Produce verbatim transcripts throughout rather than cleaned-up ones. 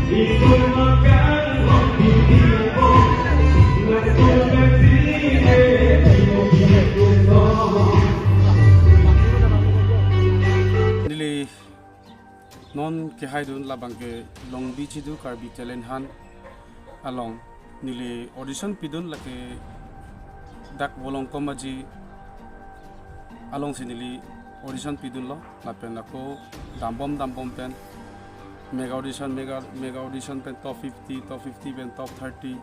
Neli non kehaidun labangke Longbi Chidu Karbi Talent Hunt along neli audition pidun, lake dak Volongkom Aji alongsi neli audition pidunlo, lapen ako dambom dambom pen mega audition, mega, mega audition pen top fifty, top fifty pen top thirty,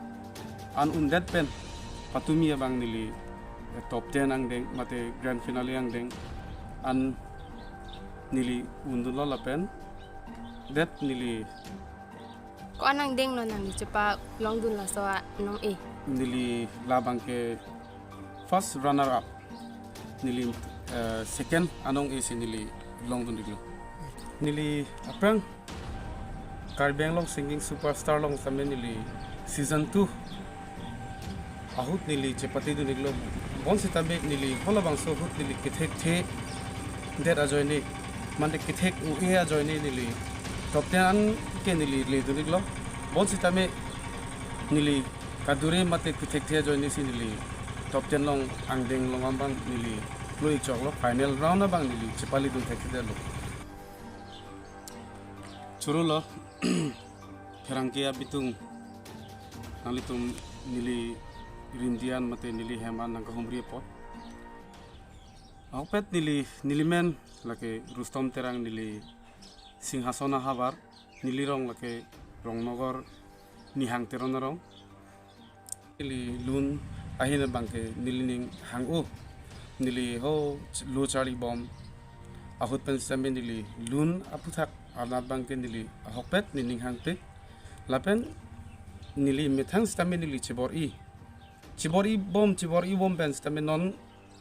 an undet pen patumi abang neli, eh, top ten angdeng mate grand finale angdeng an neli undunlo, lapen det neli Ko-an angdenglo nangli chepalongdun laso anong-e? Neli labangke first runner up. Neli, eh, second anong-e si neli longdun-iklo. Neli aphrang Karbi Anglong Singing Superstar along sitame neli season two ahut neli chepatedun-iklo. Bonsitame neli halabangso ahut neli kethekthedet ajoine, mane kethek-o-e ajoine neli top ten an ke neli ledun-iklo. Bonsitame neli kadure mate kethekthe ajoine si neli top ten along angdeng along abang neli lo-ik choklo, final round abang neli chepaledun thekthedetlo. Chorolo, pherangke abitung, nanglitum neli rindi an mate neli hem an nangkahumri apot. Ahokpet neli, neli men lake Rustom Terang, neli Singhason ahavar, neli rong lake Rongnogor Nihang Teron arong. Neli lun ahin abangke nelining hang-o. Neli ho lo charlibom ahut pen sitame neli lun aphuthak arnat abangke neli ahokpet nening hangpik. Lapen neli methang sitame neli chebor-i. Chebor-ibom, chebor-ibom pen sitame non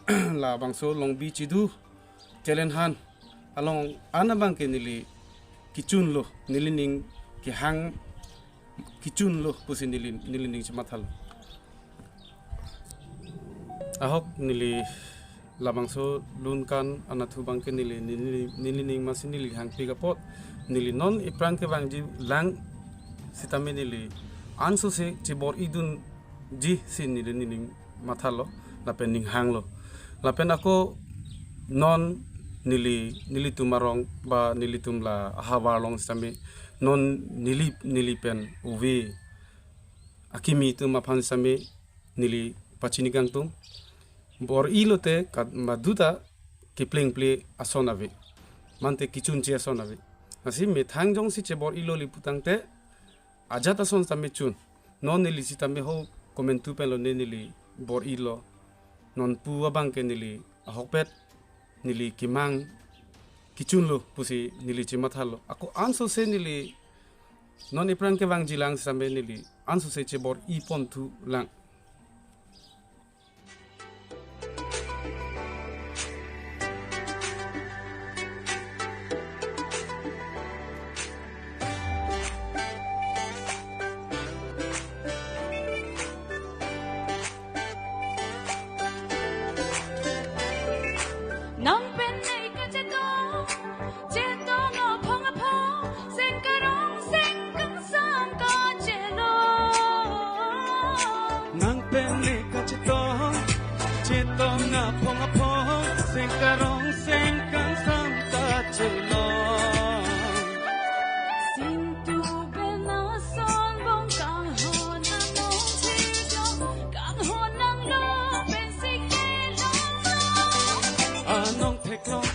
labangso Longbi Chidu Talent Hunt along an abangke neli kechunlo, nelining kehang kechunlo pusi neli, nelining chemathalo. Ahok neli labangso lun kan anatthu abangke neli, neli, nelining masi neli hangpik apot, neli non iphrang kevangji lang sitame neli ansose chebor-idunji si neli nening mathalo, lapen ning hanglo. Lapen ako non neli, nelitum arong ba nelitum la ahavar along sitame, non neli, neli pen ove akimi atum aphan sitame neli pachini kangtung. Bor-i lote kat maduta keplengple ason ave, mate kechunche ason ave. Lasi methang jongsi chebor-ilo li putangte ajat ason sitame chun. Non neli sitame ho komantu pen lone neli bor-ilo. Non pu abangke neli ahokpet neli kemang kechunlo pusi neli chemathalo. Ako ansose neli non iphrang kevangji lang sitame neli ansose chebor-i ponthu lang. Nang pen nei kachetong, chetong aphong aphong, seng karong seng kangsam kachelong. Nang pen nei kachetong, chetong aphong aphong, seng karong seng kangsam kachelong. Singtu pen ason bong kanghon anong theklong, kanghon nanglo pen sike long long. Anong theklong